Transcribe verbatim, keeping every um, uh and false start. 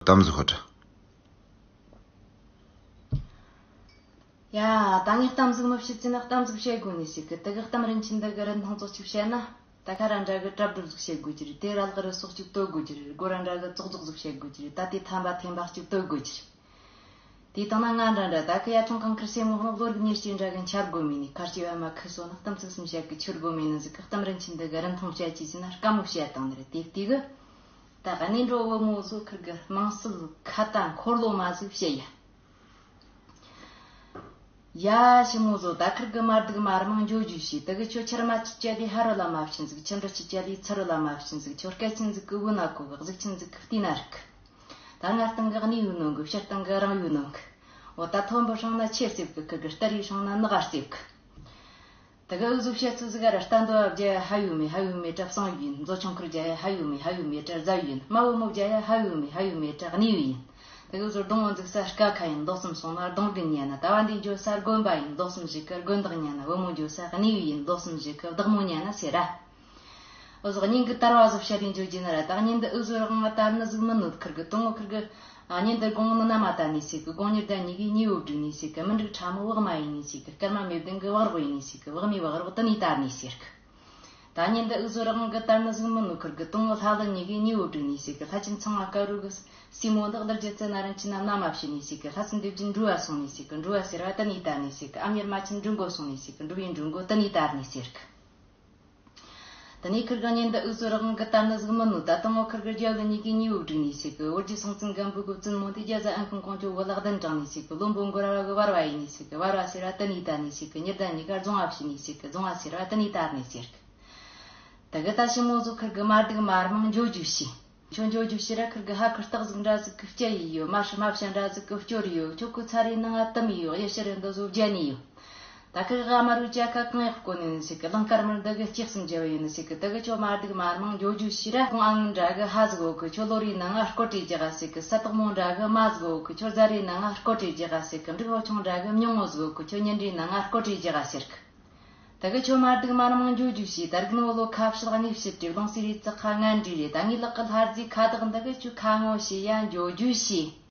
གཏམ་ཟིག་ཧོ་ཏྲ། ཡ། ད་ངས་གཏམ་ཟིག་མི་བཤད་ཟེར་ན་གཏམ་ཟིག་བཤད་དགོས་ནི་ཞིག་གི། དེ་གི་གཏམ་རིན་ཆེན་འདི་གི་རིན་ཐང་ཙོག་ཅིག་བཤད་ན། ད་ཁ་ར་འདྲ་གི་གྲབས་གྲབས་ཟིག་བཤད་དགོས་ཀྱི་རེད། དེ་ར་ལག་རི་སོག་ཅིག་གཏོད་དགོས་ཀྱི་རེད། སྒོ་ར་འདྲ་གི་ཙོག་ཙོག་ཟིག་བཤད་དགོས་ཀྱི་རེད། ད་དེ་ཐམ་པ་ཐེམ་པ་ཅིག་གཏོད་དགོས་ཀྱི་རེད། དེའི་སྟེང་ན་ང་འདྲ་འདྲ་ད་ཁི་ཡ་ཁྲང་ཁང་ཁིར་སེ་མོ་ཧོ་ལོར་གི་ཉེར་སྐྱེས་འདྲ་གི་འཆར་དགོས་མེད་ནི། ཁར་སྐྱེ་བ་མ་ཁི་སོ་ན་གཏམ་ཚིག་གསུམ་བཤད་གི་ཆོར་དགོས་མེད་ནི་ཟིག་གི། གཏམ་རིན་ཆེན་འདི་གི་རིན་ཐང་བཤད་ཅི་ཟེར་ན་དཀའ་མོ་བཤད་བཏང་ནི་རེད། དེ་དུས་གི། ད་གནས་འགྲོ་བུ་མོ་བཟོ་ཁིར་གི་དམངས་སྲོལ་ཁ་ཏ་འཁོར་ལོ་མ་ཟིག་བཤད་ཡ། ཡ། ཞི་མོ་བཟོ་ད་ཁིར་གི་མ་སྡུག་མ་རྨང་འཇོ་རྒྱུ་ཞིག། དེ་གི་ཁྱོད་ཆར་མ་ཆི་ཅ་ལི་ཧ་རུ་ལ་མ་ཕྱིན་ཟིག། ཆི་འབྲི་ཆི་ཅ་ལི་ཚུ་རུ་ལ་མ་ཕྱིན་ཟིག། ཁྱོད་སྐད་ཆེན་ཟིག་གི་བུ་ན་གོ་གི། གཟུགས་ཆེན་ཟིག་གི་བལྟས་ན་རིག་གི། ད་ང་སྟེང་གི་གནས་ཡུལ་ནོ་གི། ཕྱི་སྟེང་གི་རང་ཡུལ་ནོ་གི། འོ་ད་ཐོན་པོ་སྲང་ན་ཆེ་སེབ་གི། ཁིར་གི་སྟ་རེ་སྲང་ན་ནག་ག་སེབ་གི། དེ་གི་འུ་ཟོ་བཤད་ཚུལ་ཟིག་ག་ར། རྟ་འདོ་བ་བརྒྱ་ཡ་ཧ་ཡོད་མེད་ཧ་ཡོད་མེད་དྲ་བསང་ཡིན། མཛོ་ཆུང་ཁུར་བརྒྱ་ཡ་ཧ་ཡོད་མེད་ཧ་ཡོད་མེད་དྲ་རྫ་ཡིན། མ་བུ་མོ་བརྒྱ་ཡ་ཧ་ཡོད་མེད་ཧ་ཡོད་མེད་དྲ་གནས་ཡུལ་ཡིན། དེ་གི་འུ་ཟོ་སྡོང་བོ་འཛུགས་ས་སྐ་ཁ་ཡིན། མདོ་གསུམ་སོང་ན་སྡོང་དགུ་ཉན་ན། ད་བ་འདི་འགྱོ་ས་དགོན་པ་ཡིན། མདོ་གསུམ་བཞི་གི་དགོན་བདག་ཉན་ན། བུ་མོ་འགྱོ་ས་གནས་ཡུལ་ཡིན། མདོ་གསུམ་བཞི་གི་བདག་མོ་ཉན་ན་ཟེར་ར། འུ་ཟོ་གཉེན་གི་དར་བ་ཟོ་བཤད་དེ་འཇོག་རྒྱུ་ན་ར། ད་གཉེན་འདི་འུ་ཟོ་རང་ང་དར་ནི་ཟིག་མིན་ནོ། ཁིར་གི་དུང་ངོ་ཁིར་གི། ཨ། གཉེན་འདི་དགོང་ནི་ན་མ་དར་ནི་ཟིག་གི། དགོང་ཉི་ཟླ་གཉིས་གི་ཉི་འོ་བསྒྲིགས་ནི་ཟིག་གི། མི་འགྲིག་ཁྲ་མོ་བག་མ་ཡིན་ནི་ཟིག་གི། སྐར་མ་མེ་བདུན་གི་བག་རོག་ཡིན་ནི་ཟིག་གི། བག་མའི་བག་རོག་དེ་ནས་དར་ནི་ཟེར་གི། ད་གཉེན་འདི་འུ་ཟོ་རང་གི་དར་ནི་ཟིག་མིན་ནོ། ཁིར་གི་དུང་ངོ་ལྷ་ལི་གཉིས་གི་ཉི་འོ་བསྒྲིགས་ནི་ཟིག་གི། ལྷ་ཆེན་ཚངས་པ་དཀར་རུ་གི་སྲས་མོ་འདི་གླུ་རྒྱལ་རྩེ་ན་རིན་ཆེན་ན་མནའ་མ་བྱིན་ནི་ཟིག་གི། ལྷ་སྲིན་སྡེ་བརྒྱད་འགྲོ་བ་སོང་ནི་ཟིག་གི། འགྲོ་བ་ཟེར་བ་དེ་ནས་དར་ནི་ཟིག་གི། ཨ་མྱེས་རྨ་ཆེན་འགྲོ་མགོ་སོང་ནི་ཟིག་གི། འགྲོ་བའི་འགྲོ་མགོ་དེ་ནས་དར་ནི་ཟེར་གི། དེ་ནས་ཁིར་གི་གཉེན་འདི་འུ་ཟོ་རང་གི་དར་ནི་ཟིག་མིན་ནོ། ད་དུང་ངོ་ཁིར་གི་རྒྱབ་ལི་གཉིས་གི་ཉི་འོ་བསྒྲིགས་ནི་ཟིག་གི། བོད་རྗེ་སྲོང་བཙན་སྒམ་པོ་གི་བཙུན་མོ་འདི་རྒྱ་བཟའ་ཨན་ཁང་ཀོང་ཇོ་བོ་ལག་ལྡན་དྲངས་ནི་ཟིག་གི། བློན་པོ་མགོ་ར་བ་གི་བར་བ་ཡིན་ནི་ཟིག་གི། བར་བ་ཟེར་བ་དེ་ནས་དར་ནི་ཟིག་གི། ཉི་ཟླ་གཉིས་ཀ་རྫོང་བ་བྱིན་ནི་ཟིག་གི། རྫོང་བ་ཟེར་བ་དེ་ནས་དར་ནི་ཟེར་གི། དེ་གི་ད་ཞི་མོ་བཟོ་ཁིར་གི་མ་སྡུག་མ་རྨང་འཇོ་རྒྱུ་ཞིག། ཁྱོད་འཇོ་རྒྱུ་ཞིག་ར། ཁིར་གི་ཧ་ཁུ་སྟག་ཟིག་འདྲ་ཟིག་གི་སྐྱ་ཡི་ཡོད། མ་ཧྲི་མ་བྱ་འདྲ་ཟིག་གི་སྐྱོར་ཡོད། ཁྱོད་ཁུ་ཚ་རེ་ནང་ང་དུམ་ཡོད། གཡུ་ཕྱི་རེ་འདི་བཟོ་བརྒྱ་ནི་ཡོད། ད་ཁི་ག་མ་རུ་ཅ་ཁ་གང་ཡག་གོ་ནི་ནི་ཟིག་གི། གླིང་དཀར་མར་འདི་གི་ལྕགས་སུ་འཇལ་བ་ཡིན་ནི་ཟིག་གི། དེ་གི་ཁྱོད་མ་སྡུག་མ་རྨང་འཇོ་རྒྱུ་ཞིག་ར། ཁོང་ཨང་འདྲ་གི་ཧ་ཟིག་གོ་གི། ཁྱོད་ལོ་རེའི་ནང་ང་སྐོར་བྲིས་རྒྱག་ག་ཟིག་གི། ས་དོག་མོ་འདྲ་གི་མ་ཟིག་གོ་གི། ཁྱོད་རྫ་རེའི་ནང་ང་སྐོར་བྲིས་རྒྱག་ག་ཟིག་གི། འབྲུག་ཧོ་ཆུང་འདྲ་གི་མྱོང་ངོ་ཟིག་གོ་གི། ཁྱོད་ཉིན་རེའི་ནང་ང་སྐོར་བྲིས་རྒྱག་ག་ཟེར་གི། དེ་གི་ཁྱོད་མ་སྡུག་མ་རྨང་འཇོ་རྒྱུ་ཞིག། ད་རིག་ནོ་ལོ་ཁ་ཕྱི་ལག་གཉིས་ཕྱི་དྲི་ལོང་སི་རི་ཙག་ཁ་ངན་འདྲི་རེད། ད་ངའི་ལག་གི་ལྷ་རྫི་ཁ་བདག་འདི་གི་ཁྱོད་ཁ་ངོ་ཞེ་ཡ་འཇོ་རྒྱུ་ཞིག།